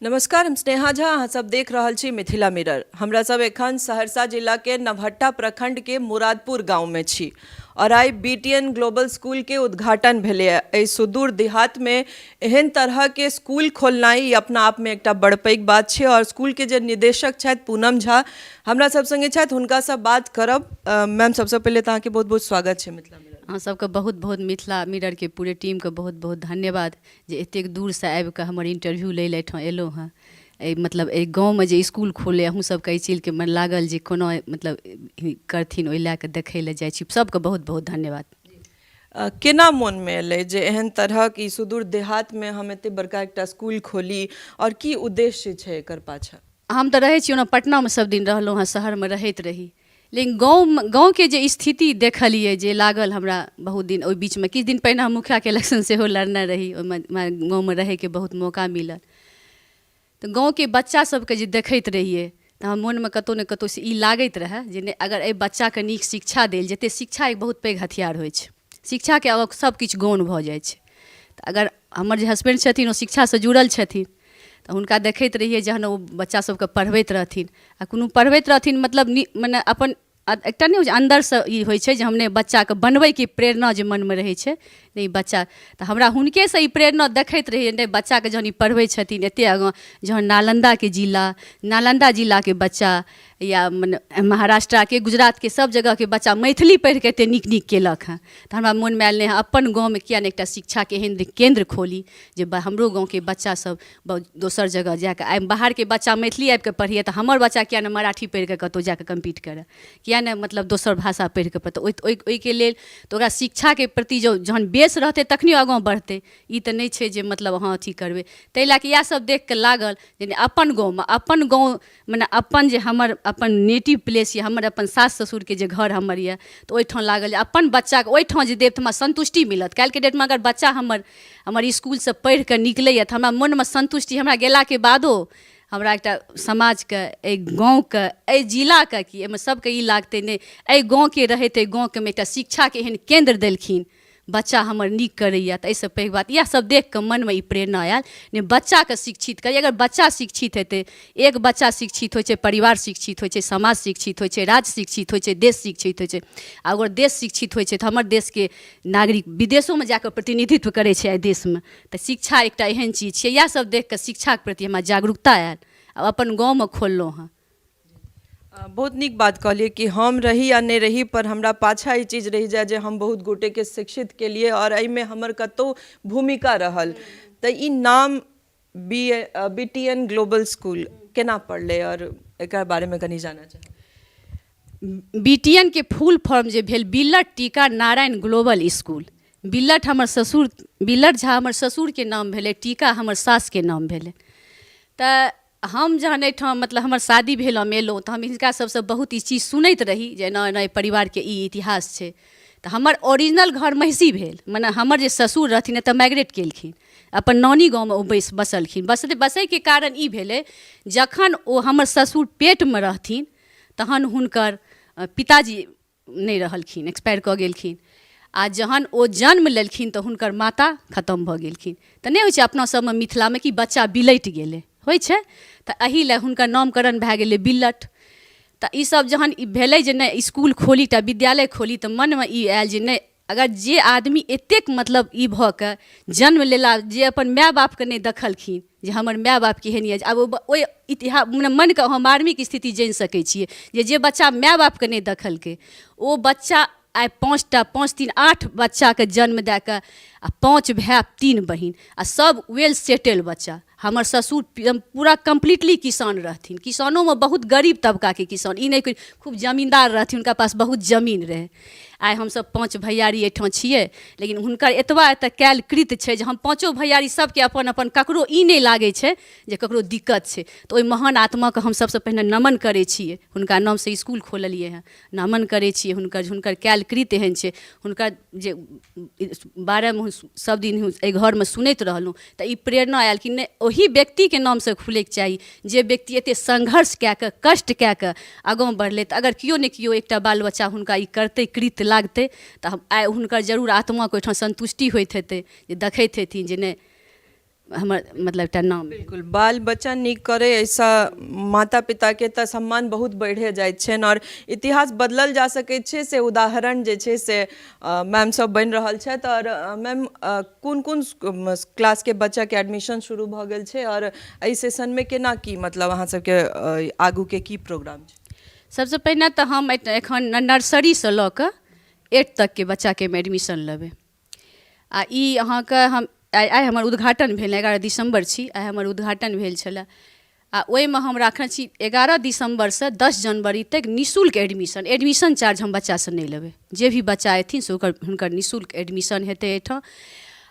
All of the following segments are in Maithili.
नमस्कार, हम स्नेहा झा, अहाँ सब देख रहल छी मिथिला मिरर। हमरा सब एखन सहरसा जिला के नवहट्टा प्रखंड के मुरादपुर गांव में छी और आई बीटीएन ग्लोबल स्कूल के उद्घाटन भेलै। एहि सुदूर देहात में एहन तरह के स्कूल खोलनाइ अपना आप में एकटा बड़ पैघ बात छै। और स्कूल के जे निदेशक छथि पूनम झा हमरा सब संगे छथि, हुनका से बात करब। मैम, सबसे पहिले तऽ अहाँके बहुत बहुत स्वागत छै मिथिला मिरर। अहाँ सबके बहुत बहुत, मिथिला मिररके पूरे टीमके बहुत बहुत धन्यवाद जे एतेक दूरसँ आबिकऽ हमर इंटरव्यू लै लए एहिठाम एलहुँ हँ। एहि मतलब एहि गाँवमे जे इसकुल खोललै, अहूँ सबके एहि चीजके मन लागल जे कोना मतलब करथिन, ओहि लए कऽ देखै लए जाइ छी। सबके बहुत बहुत धन्यवाद। केना मोनमे एलै जे एहन तरहक ई सुदूर देहातमे हम एते बड़का एकटा स्कूल खोली आओर की उद्देश्य छै एकर पाछाँ? हम तऽ रहै छी ओना पटनामे, सब दिन रहलहुँ हँ, शहरमे रहैत रही, लेकिन गाँवमे गाँवके जे स्थिति देखलियै जे लागल हमरा बहुत दिन। ओहि बीचमे किछु दिन पहिने हम मुखियाके इलेक्शन सेहो लड़ने रही, ओहिमे हमरा गाँवमे रहैके बहुत मौका मिलल। तऽ गाँवके बच्चा सबके जे देखैत रहियै तऽ हमरा मोनमे कतहु ने कतहुसँ ई लागैत रहए जे नहि, अगर एहि बच्चाके नीक शिक्षा देल जेतै। शिक्षा एक बहुत पैघ हथियार होइ छै, शिक्षाके आगाँ सबकिछु गौण भऽ जाइ छै। तऽ अगर हमर जे हसबैंड छथिन, ओ शिक्षासँ जुड़ल छथिन, तऽ हुनका देखैत रहियै जहन ओ बच्चा सबके पढ़बैत रहथिन आ कोनो पढ़बैत रहथिन, मतलब मने अपन एकटा नहि होइ छै, अन्दरसँ ई होइ छै जे हम नहि बच्चाके बनबैके प्रेरणा जे मनमे रहै छै, नहि बच्चा। तऽ हमरा हुनकेसँ ई प्रेरणा देखैत रहियै, नहि, बच्चाके जहन ई पढ़बै छथिन एतेक आगाँ, जहन नालन्दाके जिला, नालन्दा जिलाके बच्चा या मने महाराष्ट्राके, गुजरातके, सब जगहके बच्चा मैथिली पढ़िकऽ एतेक नीक नीक केलक हँ, तऽ हमरा मोनमे आयल, नहि, अपन गाँवमे किएक नहि एकटा शिक्षाके एहन केन्द्र खोली जे हमरो गाँवके बच्चासभ दोसर जगह जाकऽ। आइ बाहरके बच्चा मैथिली आबिकऽ पढ़ैए तऽ हमर बच्चा किएक नहि मराठी पढ़िकऽ कतहु जाकऽ कम्पीट करय? किएक नहि मतलब दोसर भाषा पढ़िकऽ? तऽ ओहिके लेल तऽ ओकरा शिक्षाके प्रति जँ जहन बेस रहतै तखने आगाँ बढ़तै। ई तऽ नहि छै जे मतलब अहाँ अथी करबै। ताहि लए कऽ इएहसभ देखिकऽ लागल जे नहि, अपन गाँवमे, अपन गाँव मने अपन जे हमर अपन नेटिव प्लेस यऽ, हमर अपन सास ससुरके जे घर हमर यऽ, तऽ ओहिठाम लागल जे अपन बच्चाके ओहिठाम जे देब तऽ हमरा सन्तुष्टि मिलत। काल्हिके डेटमे अगर बच्चा हमर हमर इसकुलसँ पढ़िकऽ निकलैए तऽ हमरा मोनमे सन्तुष्टि, हमरा गेलाके बादो हमरा एकटा समाजके, एहि गाँवके, एहि जिलाके, कि एहिमे सबके ई लागतै, नहि, एहि गाँवके रहैत एहि गाँवके एकटा शिक्षाके एहन केन्द्र देलखिन, बच्चा हमर नीक करैए, तऽ एहिसँ पैघ बात। इएहसभ देखि कऽ मनमे ई प्रेरणा आयल, नहि, बच्चाकेँ शिक्षित करी। अगर बच्चा शिक्षित हेतै, एक बच्चा शिक्षित होइ छै, परिवार शिक्षित होइ छै, समाज शिक्षित होइ छै, राज्य शिक्षित होइ छै, देश शिक्षित होइ छै। आ अगर देश शिक्षित होइ छै तऽ हमर देशके नागरिक विदेशोमे जा कऽ प्रतिनिधित्व करै छै एहि देशमे। तऽ शिक्षा एकटा एहन चीज छियै। इएहसभ देखि कऽ शिक्षाके प्रति हमरा जागरूकता आयल आ अपन गाँवमे खोललहुँ हँ। बहुत नीक बात कहलियै कि हम रही या नहि रही, पर हमरा पाछाँ ई चीज रहि जाय जे हम बहुत गोटेके शिक्षित केलियै आओर एहिमे हमर कतहु भूमिका रहल। तऽ ई नाम B B T N global school केना पड़लै आओर एकरा बारेमे कनि जानऽ चाहब। बी टी एन के फुल फॉर्म जे भेल बिल्लट टीका नारायण ग्लोबल इसकुल। बिल्लट हमर ससुर, बिल्लट झा हमर ससुरके नाम भेलै, टीका हमर सासुके नाम भेलै। तऽ हम जहन एहिठाम मतलब हमर शादी भेल, हम एलहुँ, तऽ हम हिनका सभसँ बहुत ई चीज सुनैत रही जे एना एना एहि परिवारके ई इतिहास छै। तऽ हमर ओरिजिनल घर महिषी भेल, मने हमर जे ससुर रहथिन, एतऽ माइग्रेट केलखिन, अपन नानी गाँवमे ओ बसि बसलखिन। बसैके कारण ई भेलै, जखन ओ हमर ससुर पेटमे रहथिन तहन हुनकर पिताजी नहि रहलखिन, एक्सपायर कऽ गेलखिन, आ जहन ओ जन्म लेलखिन तऽ हुनकर माता खतम भऽ गेलखिन। तऽ नहि होइ छै अपना सबमे मिथिलामे कि बच्चा बिलटि गेलै, होइ छै, तऽ एहि लए हुनकर नामकरण भए गेलै बिलट। तऽ ईसब जहन ई भेलै जे नहि, इसकुल खोली, एकटा विद्यालय खोली, तऽ मनमे ई आयल जे नहि, अगर जे आदमी एतेक मतलब ई भऽ कऽ जन्म लेला जे अपन माय बापके नहि देखलखिन जे हमर माय बाप केहन यऽ, आब ओहि इतिहास मने मनके अहाँ मार्मिक स्थिति जानि सकै छियै जे जे बच्चा माय बापके नहि देखलकै, ओ बच्चा आइ पाँचटा, पाँच तीन आठ बच्चाके जन्म दए कऽ, आ 5 भाय 3 बहिन, आ सब वेल सेटल बच्चा। हमर ससुर पूरा कम्प्लीटली किसान रहथिन, किसानोमे बहुत गरीब तबकाके किसान, ई नहि खूब जमीन्दार रहथिन, हुनका पास बहुत जमीन रहै। आइ हमसभ 5 भैयारी एहिठाम छियै, लेकिन हुनकर एतबा एतऽ कयल कृत छै जे हम पाँचो भैयारी सबके अपन अपन, ककरो ई नहि लागै छै जे ककरो दिक्कत छै। तऽ ओहि महान आत्माके हम सबसँ पहिने नमन करै छियै। हुनका नामसँ इसकुल खोललियै हँ, नमन करै छियै हुनकर। हुनकर कयल कृत एहन छै, हुनकर जे बारेमे सब दिन एहि घरमे सुनैत रहलहुँ, तऽ ई प्रेरणा आयल कि नहि, ओहि व्यक्तिके नामसँ खुलैके चाही जे व्यक्ति एतेक संघर्ष कए कऽ, कष्ट कए कऽ आगाँ बढ़लै। तऽ अगर केओ ने केओ एकटा बाल बच्चा हुनका ई करतै, कृत लागतै, तऽ आइ हुनकर जरूर आत्माके ओहिठाम सन्तुष्टि होइत हेतै जे देखैत हेथिन जे नहि। हमर मतलब एकटा नाम। बिल्कुल, बाल बच्चा नीक करै एहिसँ माता पिताके तऽ सम्मान बहुत बढ़े जाइत छनि आओर इतिहास बदलल जा सकैत छै, से उदाहरण जे छै से मैम सब बनि रहल छथि। आओर मैम, कोन कोन क्लासके बच्चाके एडमिशन शुरू भऽ गेल छै आओर एहि सेशनमे केना की मतलब अहाँ सबके आगूके की प्रोग्राम छै? सबसँ पहिने तऽ हम एखन नर्सरीसँ लऽ कऽ 8 तकके बच्चाके हम एडमिशन लेबै। आ ई अहाँके हम आइ हमर उद्घाटन भेल, 11 दिसम्बर छी, आइ हमर उद्घाटन भेल छलए। आ ओहिमे हम राखने छी 11 दिसम्बरसँ 10 जनवरी तक निःशुल्क एडमिशन। एडमिशन चार्ज हम बच्चासँ नहि लेबै, जे भी बच्चा अयथिन से ओकर हुनकर निःशुल्क एडमिशन हेतै एहिठाम।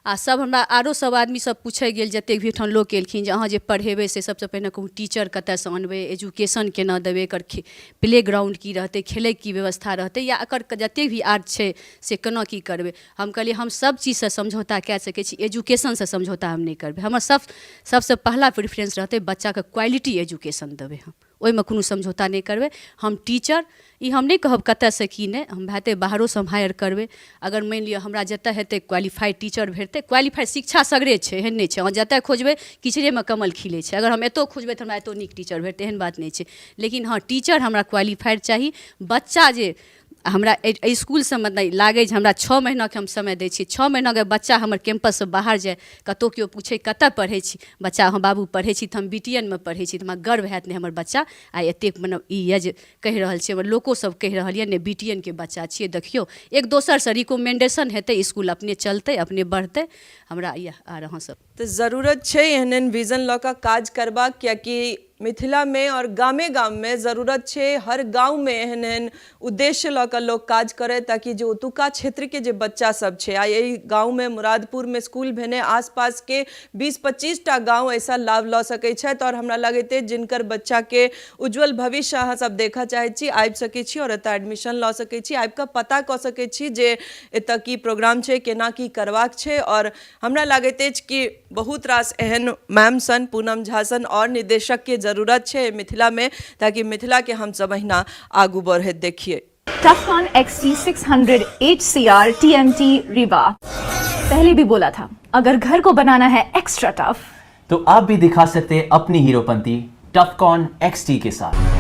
आ सब हमरा आरो सब आदमी सब पूछै गेल, जतेक भी एहिठाम लोक एलखिन, जे अहाँ जे पढ़ेबै से सबसँ पहिने कहू टीचर कतयसँ अनबै, एजुकेशन केना देबै, एकर प्ले ग्राउंड की रहतै, खेलैके की व्यवस्था रहतै, या एकर जतेक भी आर्ट छै से केना की करबै। हम कहलियै हम सब चीजसँ समझौता कए सकै छी, एजुकेशनसँ समझौता हम नहि करबै। हमर सबसँ पहला प्रिफरेंस रहतै बच्चाके क्वालिटी एजुकेशन देबै, हम ओहिमे कोनो समझौता नहि करबै। हम टीचर ई हम नहि कहब कतयसँ की नहि, हम हेतै बाहरोसँ हम हायर करबै। अगर मानि लिअ हमरा जतऽ हेतै क्वालिफाइड टीचर भेटतै, क्वालिफाइड शिक्षा सगरे छै, एहन नहि छै, अहाँ जतऽ खोजबै किचड़ेमे कमल खिलै छै। अगर हम एतौ खोजबै तऽ हमरा एतौ नीक टीचर भेटतै, एहन बात नहि छै। लेकिन हँ, टीचर हमरा क्वालिफाइड चाही। बच्चा जे हमरा एहि इसकुलसँ मतलब लागै जे हमरा 6 महीनाके हम समय दै छी, 6 महीनाके बच्चा हमर कैम्पससँ बाहर जाय, कतहु केओ पूछै कतऽ पढ़ै छी बच्चा, अहाँ बाबू पढ़ै छी तऽ हम बी टी एन मे पढ़ै छी, तऽ हमरा गर्व हैत, नहि हमर बच्चा आइ एतेक मतलब ई यऽ जे कहि रहल छै, हमर लोको सब कहि रहल यऽ, नहि बी टी एन के बच्चा छियै, देखियौ एक दोसरसँ रिकमेंडेशन हेतै, इसकुल अपने चलतै, अपने बढ़तै। हमरा इएह आर अहाँ सब तऽ जरूरत छै एहन एहन विजन लऽ कऽ काज करबाक, कियाकि मिथिलामे आओर गामे गाममे जरूरत छै, हर गाँवमे एहन एहन उद्देश्य लऽ कऽ लोक काज करय, ताकि जे ओतुका क्षेत्रके जे बच्चा सब छै, आइ एहि गाँवमे मुरादपुरमे स्कूल भेने आसपासके 20-25 टा गाँव एहिसँ लाभ लऽ सकै छथि। आओर हमरा लगैत अछि जिनकर बच्चाके उज्जवल भविष्य अहाँ सब देखऽ चाहै छी, आबि सकै छी आओर एतऽ एडमिशन लऽ सकै छी, आबि कऽ पता कऽ सकै छी जे एतऽ की प्रोग्राम छै, केना की करबाक छै। आओर हमरा लागैत अछि कि बहुत रास एहन मैम सन, पूनम झा सन आओर निदेशकके जरूरत छै मिथिलामे, ताकि मिथिलाके हमसब अहिना आगू बढ़ैत देखियै। Tufcon XT600 HCR TMT Rebar। पहले भी बोला था, अगर घर को बनाना है एक्स्ट्रा टफ तो आप भी दिखा सकते हैं अपनी हीरोपंती टफकॉन XT के साथ।